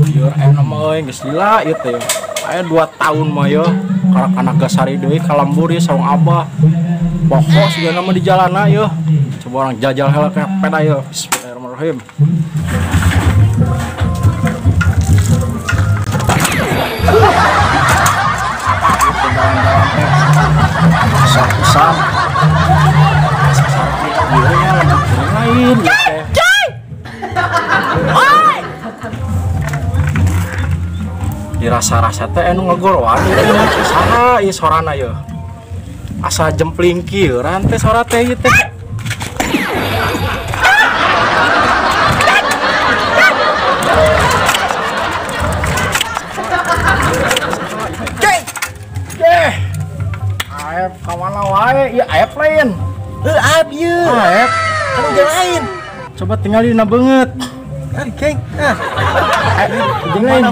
Lieur aya nama euy geus lila ieu teh. Aya 2 tahun mah ye karak gasari deui ka lembur ieu saung abah. Pokok sigana mah di jalana ye. Coba orang jajal heula ke peda ye. Bismillahirrahmanirrahim. Sam. Lain teh. Dirasa-rasa teh anu ngegoroan ieu saha ieu sorana ieu. Asa jempling kieu teh sora teh ieu teh. Ceng. Aep ka mana wae ieu aep lain. Heuh aep ieu. Aep. Kan ujang lain. Coba tinggal dina beungeut. Ah, geng. Ah. Ujang lain.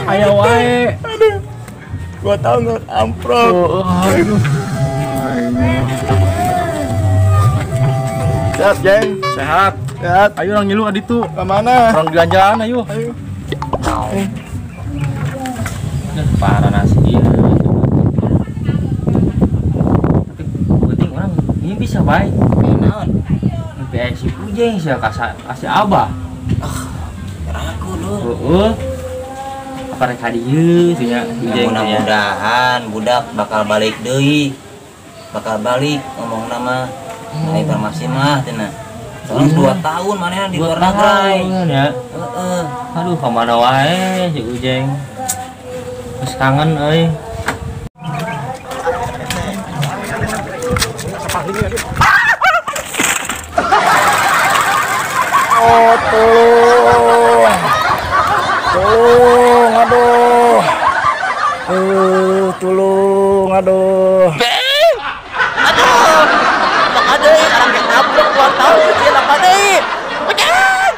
Aya wae. Aduh. 2 tahun nggak amprok. Oh, aduh. Sehat, geng. Sehat. Sehat. Ayo orang ngilu aditu. Ke mana? Orang jalan-jalan ayo. Ayo. Parah nasi ieu. Tapi penting orang ini bisa baik. Naon? Mimpi si Ujeng sia kasih abah. Ah, ragu lu. Heeh. Apa rek ka dieu nya Ujeng. Mudah-mudahan budak bakal balik deui. Bakal balik ngomong nama. Nah, informasi mah cenah. Soalnya 2 tahun manehna di luar negeri. Ya. Heeh. Aduh, ka mana wae si Ujeng. Terus kangen euy. Oh, tolong. Tolong, aduh. Tolong, aduh. Beng. Aduh. Apa deui orang ketabrak 2 tahun kecil apa deui? Ujeng.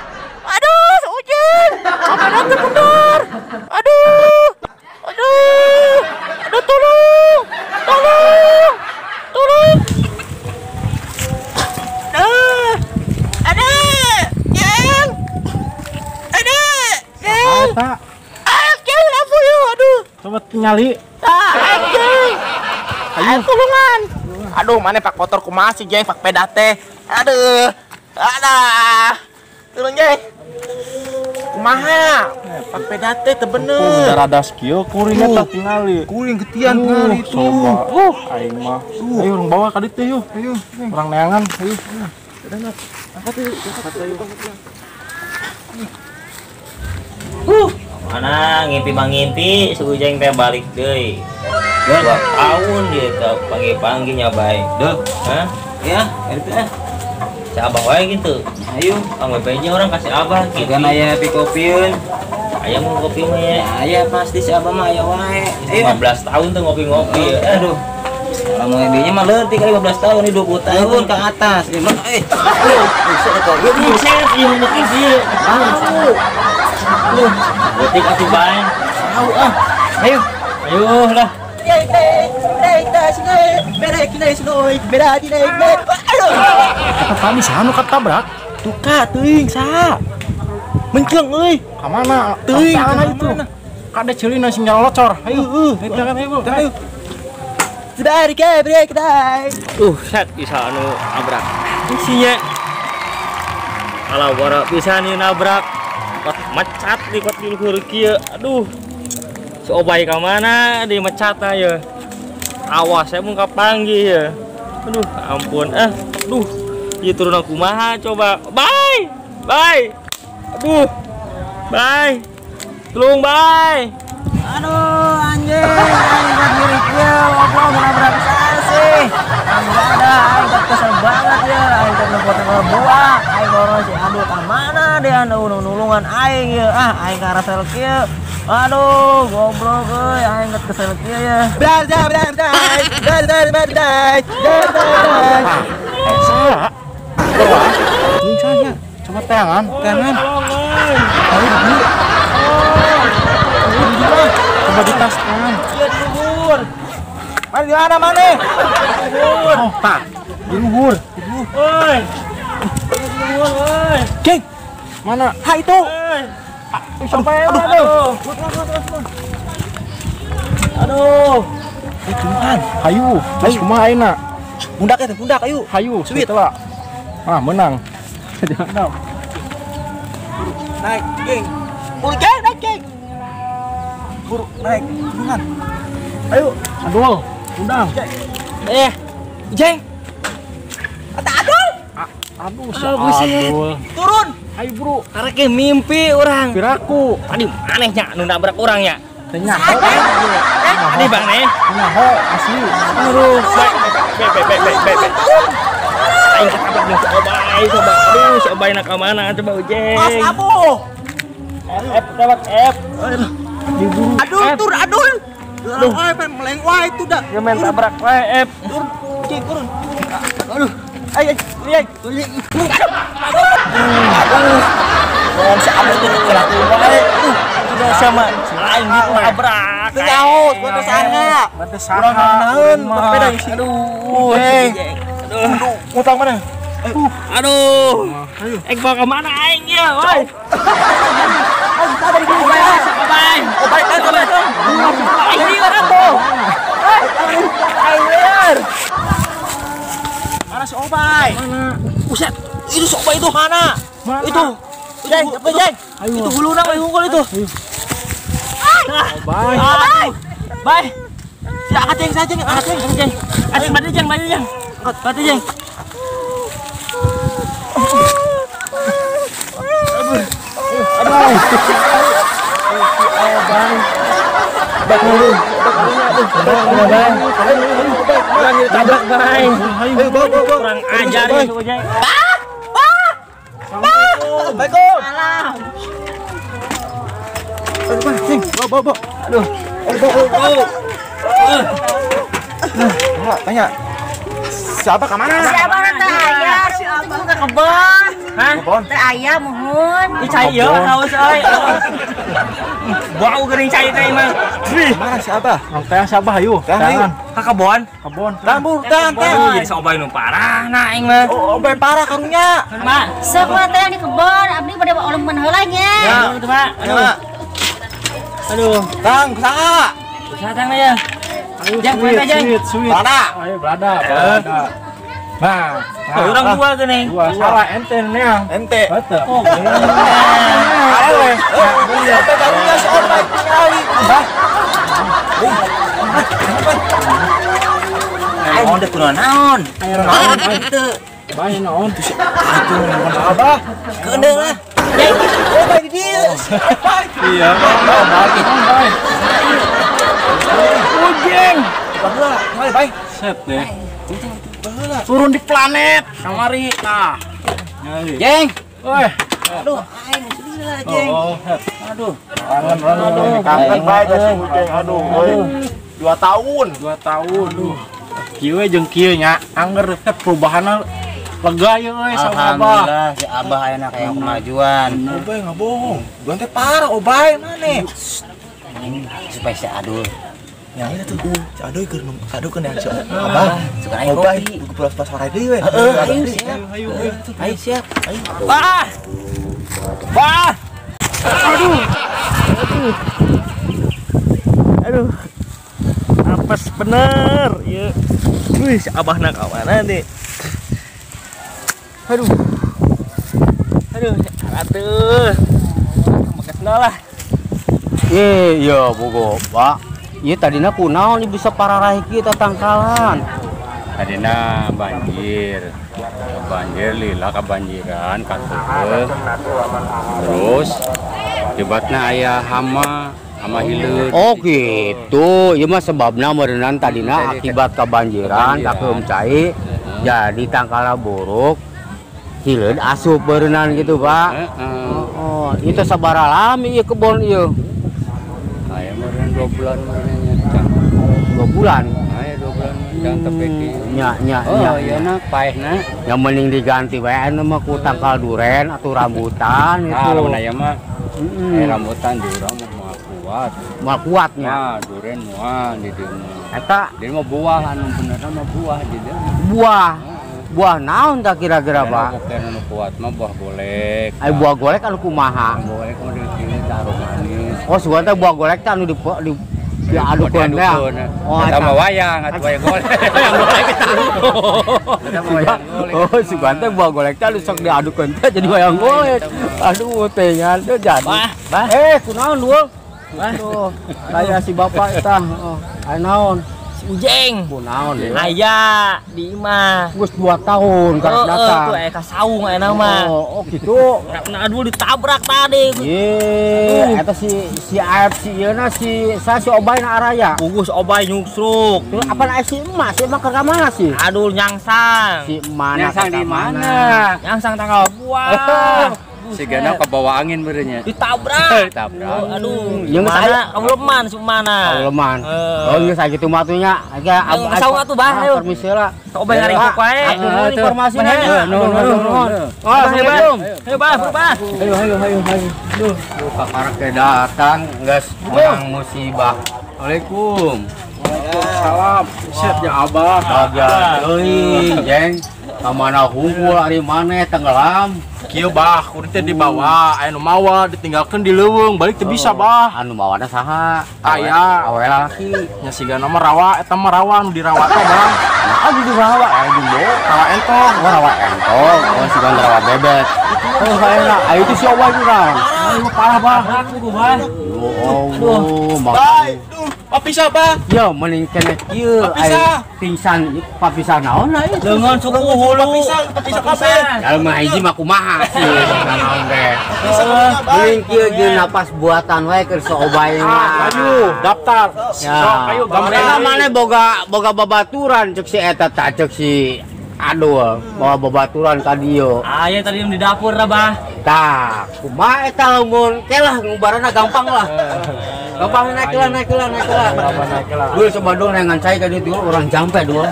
Aduh, Ujeng. Apa teh mundur? Aduh. Aduh. Aduh, tolong. Tolong. Tolong. Aduh. Aduh. Jeng. Aduh. Jeng. Ah, jeng apa yo? Aduh. Coba nyali. Ah, jeng. Ayo tulungan. Aduh, mana pak motor kumaha sih, jeng, pak peda teh. Aduh. Aduh. Tulung, jeng. Kumaha? Pak peda teh teu bener. Daradas kieu kuring eta tingali. Kuring getian tingali itu. Coba. Aing mah. Ayo urang bawa ka ditu yeuh. Ayo, urang neangan, ayo. Udah, Nak. Angkat yuk. Mana ngimpi bang ngimpi si Ujeng teh balik deui. 2 tahun dia teh panggil-panggilnya baik. Duh, hah? Ya, itu ah. Si abah wae gitu. Ayo, kang BP-nya orang kasih abah gitu. Kan aya pikopieun. Aya mau ngopi mah ya. Aya pasti si abah mah aya wae. 15 tahun tuh ngopi-ngopi. Aduh. Kalau mau nya mah leutik kali 15 tahun ini 20 tahun ke atas. Gimana eh. Aduh, buset kok. Buset, ieu mungkin sih. Tahu. Lu, leutik atuh bae. Tahu ah. Ayo. Ayo lah. Eta tadi saha nu katabrak? Duka teuing saha? Mencleng euy. Ka mana? Teuing ka itu. Kade ceulina sing nyalocor. Ayo, heeh, ayo. Ayo. Sudah dike break dai. Set bisa anu nabrak. Isinya. Kalau bara bisa nih nabrak. Kot mecat di kot di luhur kieu. Aduh. Si Obay ka mana di mecat ya. Awas saya mun kapanggih ya. Aduh, ampun. Aduh. Ieu turun aku kumaha coba. Bye. Bye. Aduh. Bye. Tulung bye. Aduh, anjing, aing buat mirik ya, goblok nabrak saya sih. Enggak ada, aing kesel banget ya, aing teh nelpon buah, aing loro si aduh ka mana dia nulungan aing ya. Ah, aing karasel kieu. Aduh, goblok euy, aing kesel kieu ya. Blar blar blar blar blar blar blar blar. Saha? Ini saha? Coba teangan, teangan. Ayo, coba di tas tangan. Iya di luhur. Mana di mana mana? Luhur. Oh, tak. Di luhur. Oi. Di luhur, oi. Geng. Mana? Ha itu. Sampai aduh. Aduh. Tuhan, hayu. Terus kumaha ayeuna? Pundak ya, pundak ayo. Hayu, sweet lah. Ah, menang. Jangan. Naik, geng. Buru, geng, naik, geng. Buru, naik. Tulungan. Ayo, Adul, undang. Jeng. Adul. Aduh, si Adul. Turun. Ayo, bro. Karek mimpi orang. Piraku. Tadi anehnya nu nabrak orang ya. Tanya. Tadi Bang nih. Nyaho asli. Aduh, be. Aing ketabrak jeung si Obay coba. Aduh, si Obay nak ka mana coba ujeng. Mas Abu. F tebak F. Diburu. Adul tur adul. Aduh, pengen meleng wae itu dah. Ya main tabrak wae F. Turun, ujeng turun. Aduh. Ayo, ayo, ayo. Aduh. Ngomong si Abu tuh kelatu wae. Sudah sama aing ditabrak. Teu nyaho, gua teh saha. Urang naon, sepeda isi. Aduh. Aduh, ngutang mana? Aduh. Aing bawa ke mana aing ya, woi? Aing tadi di mana? Obay. Obay, kan, Aing lieur atuh. Aing lieur. Mana si Obay? Mana? Buset, itu si Obay itu mana? Itu. Jeng, apa Jeng? Itu huluna we unggul itu. Obay. Bye. Si angkat Jeng, saya Jeng, angkat Jeng, Jeng. Asik batu Jeng, batu Jeng. Batu Jeng. Aduh. Tabrak bay. Kurang ajar ya Jeng. Assalamualaikum. Salam. Aduh, bawa, bawa. Aduh. Bawa. Tanya. Siapa ke mana? Siapa teh aya? Si abah ke kebon. Hah? Teh aya muhun. Ih cai ieu haus euy. Bau geuning cai teh mah. Mana si abah? Teh si abah hayu. Tangan. Ka kebon. Kebon. Tambur tang teh. Jadi si Obay nu parah na aing mah. Oh, Obay parah karunya. Mak. Sok mah teh di kebon, abdi pada oleman heula nya. Ya, tuh, Mak. Aduh. Aduh. Tang, saha? Saha tang ya? Jeng, sweet, sweet. Berada. Ayo berada, berada. Nah, orang dua gini. Dua salah ente nih. Ente. Betul. Oh, ayo. Sampai karunya si Obay tinggali. Bah. Ayo udah kunaon naon. Ayo naon teu. Bae naon tuh si atuh abah. Keundeung lah. Obay di dieu. Obay. Iya, Obay. Ujeng. Baheula, mari bae. Set deh. Baheula. Turun di planet. Kamari. Nah. Jeng. Woi. Aduh, aing lila Jeng. Oh, aduh. Kangen kangen kangen bae ka si Ujeng. Aduh, euy. 2 tahun. 2 tahun. Aduh. Kieu jeung kieu nya, angger teh perubahanna lega ye euy sama Abah. Alhamdulillah si Abah ayeuna kaya kemajuan. Obay enggak bohong. Duan teh parah Obay maneh. Supaya si Adul. Yang itu tuh, si Adul keur Adul keur si Abah. Suka aing kopi. Pulas-pulas sore deui we. Heeh, ayo siap. Ayo, ayo siap. Ayo. Bah. Bah. Aduh. Aduh. Aduh. Apes bener ieu. Wih, si Abah nak ka mana nih? Aduh. Aduh, atuh. Makasna lah. Iya, bogo, Pak. Iya tadina kunaon bisa pararah kieu tatangkalan. Tadina banjir. Banjir lila kabanjiran katuh. Terus akibatna aya hama, hama hileud. Oh gitu. Ieu mah sebabna meureunnan tadina akibat kabanjiran kakeum cai jadi tangkala buruk. Hileud asup meureunnan gitu, Pak. Oh, itu sabaraha lami ieu kebon ieu? Aya meureun 2 bulan meureunnya. 2 bulan. Aya 2 bulan jangan tepeki. Nya nya oh, nya. Iya na paehna. Yang mending diganti wae anu mah ku tangkal duren atau rambutan itu. Ah, lamun aya mah. Rambutan di urang mah moal kuat. Moal kuatnya. Nah, duren moal di dieu mah. Eta di mah buah anu benerna mah buah di dieu. Buah. Buah naon tah kira-kira, Pak? Buah anu kuat mah buah golek. Ai buah golek anu kumaha? Buah golek mah di dieu. Harum manis. Oh, sugan teh buah golek teh anu di diadukeun teh. Oh, eta mah wayang atuh wayang golek. Wayang golek eta. Oh, sugan teh buah golek teh anu sok diadukeun teh jadi wayang golek. Aduh, teh ngan teh jadi. Bah. Kunaon dul? Aduh, aya si bapak eta. Oh, aya naon? Si Ujeng. Kunaon deui? Aya di imah. Geus 2 tahun karek datang. Tuh aya ka saung aya mah. Oh, gitu. Nah, aduh ditabrak tadi. Ye, eta si Aep si ieu na si sa si Obay na araya. Pugus Obay nyuksruk. Terus apa aya si emak? Si emak keur ka mana sih? Aduh nyangsang. Si emak nyangsang di mana? Nyangsang tanggal buah. Si Gana kebawa angin berenya. Ditabrak. Ditabrak. Aduh. Yang mana? Kauleman si mana? Kauleman. Oh, geus sakitu mah atuh nya. Saung atuh bah ayo. Permisi lah. Sok obay ngaringkuk wae. Informasina. Nuhun nuhun. Oh, Assalamualaikum. Ayo bah, bah. Ayo ayo ayo ayo. Duh, kakarek teh datang geus menang musibah. Assalamualaikum. Waalaikumsalam. Set ya Abah. Bahagia teuing, Jeng. Ka mana hungkul ari maneh tenggelam. Kieu bah, kudu teh dibawa, aya nu mawa ditinggalkeun di leuweung, balik teu bisa bah. Anu mawana saha? Aya, awe lalaki. Nya sigana mah rawa, eta mah rawa nu dirawa teh bah. Nah, anu dirawa aya jumbo, rawa entong, oh, rawa entong, oh sigana rawa bebek. Oh, saena, ayo itu si Obay ku kan. Ayo parah bah. Aku bah. Oh, Bye. Duh, papisah bah. Yo, mending kene kieu aya pingsan papisah naon lah ieu. Leungeun suku hulu. Papisah, papisah kabeh. Jalma hiji mah kumaha sih naon teh. Mending kieu jeung napas buatan wae keur si Obay mah. Ayo, daftar. Sok ayo gambreng. Maneh boga boga babaturan cek si eta tah cek si aduh, bawa babaturan ka dieu. Aya tadi di dapur lah bah. Tah, kumaha eta lamun kelah ngubarana gampang lah. Gampang naik lah, naik lah, naik lah. Dul coba dul nengan cai ka dieu orang jampe dul.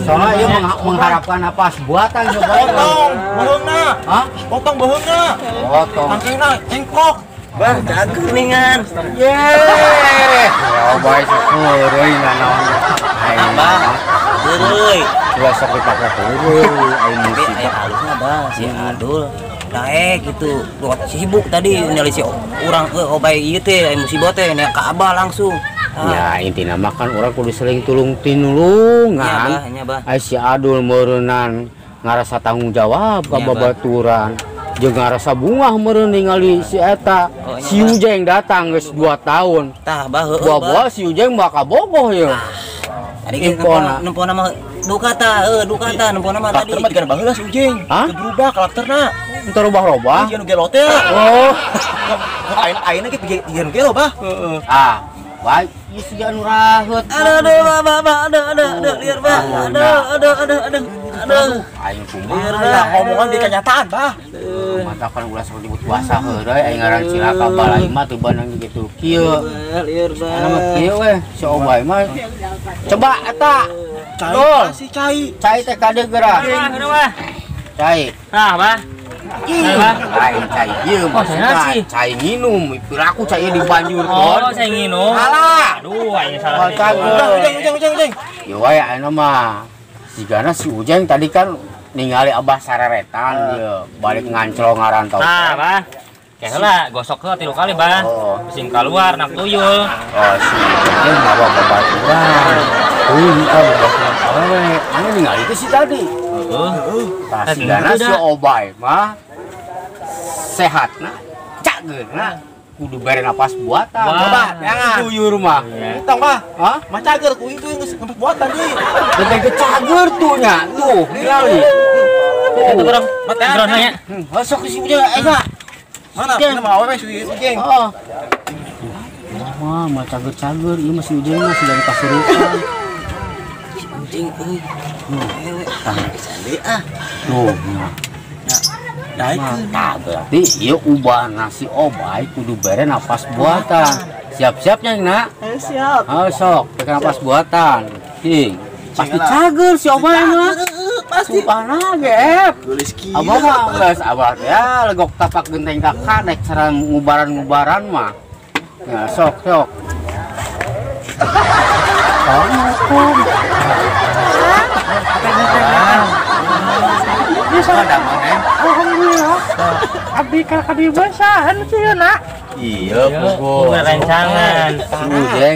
Soalnya ieu mengharapkan apa buatan coba. Potong beuheungna. Hah? Potong beuheungna. Potong. Tangkengna cengkok. Bah, jageningan. Ye. Ya bae seueur naon. Abah. Heureuy. Ulah sok dipake heureuy aing musibah. Tapi halusna bah si Adul. Daek gitu. Sibuk tadi nyali si urang Obay ieu teh aya musibah teh nya ka Abah langsung. Ya intina mah kan urang kudu seling tulung tinulungan. Nya bah. Ai si Adul meureunnan ngarasa tanggung jawab ka babaturan. Jeung ngarasa bungah meureun ningali si eta. Si Ujeng datang geus 2 tahun. Tah bah heueuh. Buah-buah si Ujeng mah kabogoh ye. Tadi nempona mah duka tah, heuh duka tah nempona mah tadi. Karakter mah digana baheula si Ujeng. Hah? Teu berubah karakterna. Teu robah-robah. Ieu nu gelo teh. Oh. Ayeuna ge tiga nu gelo bah. Heeh. Ah, baik. Ieu siga nu raheut. Aduh aduh bah bah aduh aduh aduh liar bah. Aduh aduh aduh aduh. Aduh. Aing kumaha omongan di kenyataan bah. Matakan ulah sok disebut puasa heureuy aing ngaran cilaka balai mah teu beunang gitu kieu. Lieur bah. Anu mah kieu weh si Obay mah. Coba eta. Cai si cai. Cai teh kade geura. Cai. Tah bah. Aing cai ieu maksudna cai nginum, piraku cai dibanjurkeun. Oh, cai nginum. Salah. Aduh, aing salah. Ujeng ujeng ujeng ujeng. Ieu wae ayeuna mah. Sigana si Ujeng tadi kan ningali Abah sareretan dia balik nganclong ngarantau. Nah, bah. Kayak heula gosok heula 3 kali, bah. Sing keluar nak tuyul. Oh, si Ujeng mawa babaturan. Tuyul ka babaturan awewe. Anu ningali teh si tadi. Heeh. Tah sigana si Obay mah sehatna, cageurna kudu bere napas buatan. Coba, jangan. Tuyur mah. Tong mah. Hah? Mah cager ku itu geus napas buatan deui. Teh ge cager tuh nya. Tuh, ningali. Itu urang drone nya. Heuh, sok si Ujeng eta. Mana? Mana mah awewe si Ujeng. Heeh. Wah, mah cager-cager ieu mah si Ujeng mah sudah dipasurukan. Si Ujeng euy. Awewe. Tah pisan deui ah. Tuh. Nah, berarti ieu ubah nasi Obay kudu bere napas buatan. Siap-siapnya, Nak. Siap. Oh, sok, pakai napas buatan. Cing. Pasti cager si Obay mah. Pasti. Supana ge. Abah mah geus abah ya legok tapak genteng ka kadek cara ngubaran-ngubaran mah. Ya, sok, sok. Assalamualaikum. Bisa alhamdulillah. Abdi ka dieu saha nu cieuna? Iya, pugu. Rencangan.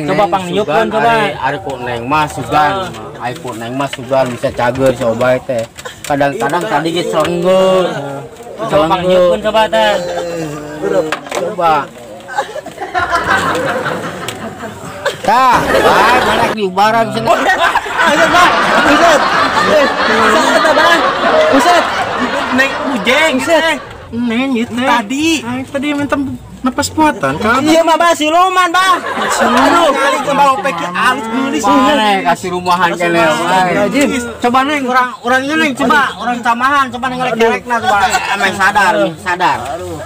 Coba pangniupkeun coba. Ari ku neng mah sugan. Ari ku neng mah sugan bisa cager si Obay teh. Kadang-kadang tadi ge celenggeut. Coba pangniupkeun coba teh. Coba. Tah, bae mana diubaran cenah. Buset, Bang. Buset. Buset, Bang. Buset. Neng ujeng, buset. Neng ieu teh. Tadi. Tadi minta napas buatan kan? Iya mah bah siluman bah. Aduh, kali ke mau peki alus geulis. Mana kasih rumahan kene wae. Coba neng urang ieu neng coba urang tamahan coba neng ngelek-ngelekna coba ameh sadar, sadar. Aduh.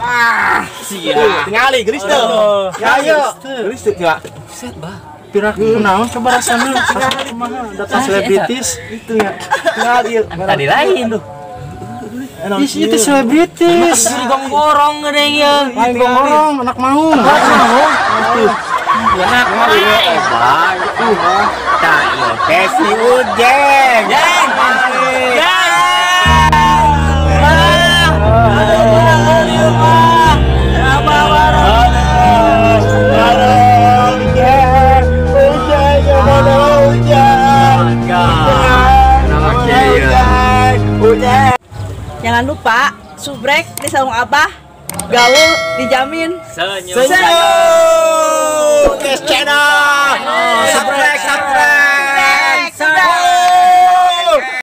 Ah, sia. Tingali geulis teu. Ya ayo. Geulis teu ya. Buset bah. Pirak kunaon coba rasana. Kumaha data selebritis itu ya. Tingali tadi lain tuh. Ih, itu selebritis. Gonggorong gede ya. Lain gonggorong, anak maung. Anak maung. Tah ieu teh si Ujeng. Jeng. Jangan lupa subrek di Saung Abah, gaul dijamin senyum. Senyum. Channel.